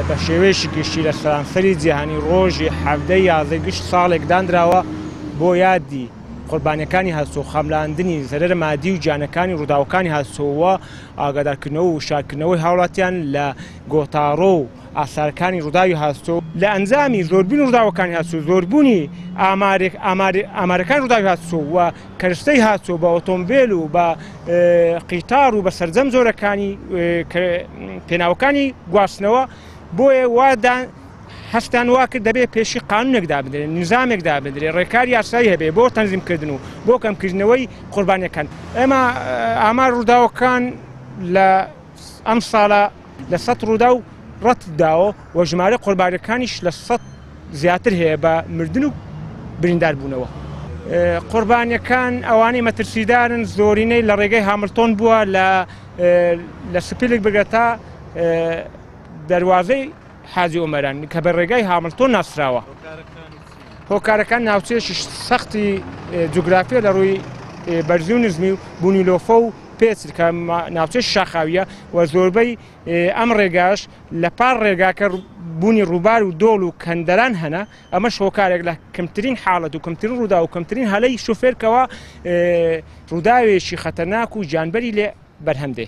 بە شێوەیەکی گشتی لە سەرانسەری جیهانی ڕۆژی 17 11 گشت ساڵێک دانراوە بۆ یادی قوربانیەکانی هاتوچۆ، خەملاندنی زەرەر مادی و گیانەکانی ڕووداوەکانی هاتوچۆ و ئاگادارکردنەوە و وشیارکردنەوەی هاوڵاتیان لە گۆتاڕۆ و ئاسارەکانی ڕووداوی هاتوچۆ. لە ئەنجامی زۆربوونی ڕووداوەکانی هاتوچۆ، زۆربوونی ئامارەکانی ڕووداوی هاتوچۆ و کەرستەی هاتوچۆ بە ئۆتۆمبێل و بە قیتار و بە سەرجەم جۆرەکانی پێناوەکانی گواستنەوە، بۆیە وا هەستیان وا کرد دەبێت پێشی قانونێک دابنرێت، نیزامێک دابنرێت، ڕێکاری یاسایی هەبێت بۆ تەنزیمکردن و بۆ کەمکردنەوەی قوربانیەکان. ئێمە ئامار ڕووداوەکان لە ئەم ساڵە لە 100 ڕووداو ڕەت داوە و ژمارە قوربانیەکانیش لە 100 زیاتر هەیە بە مردن و بریندار بوونەوە. قوربانیەکان ئەوانەی مەترسیدارن زۆرینەی لە ڕێگەی هاملتۆن بووە لە سپیلک بگرە تا دەروازەی حاجی ئۆمەران کە بە ڕێگای هاملتۆن ناسراوە. هۆکارەکان ناوچەیەکی سەختی جوگرافیە لە ڕووی بەرزی و نزمی و بوونی لۆفە و پێچ کە ناوچەی شاخاویە و زۆربەی ئەم ڕێگاش لە پار ڕێگاکە بوونی ڕووبار و دۆڵ و کەندەران هەنە، ئەمەش هۆکارێک لە کەمترین حاڵەت و کەمترین ڕوودا و کەمترین هەلەی شوفێرکەوە ڕووداوێکی خەتەرناک و گیانبەری لێ بەرهەم دێ.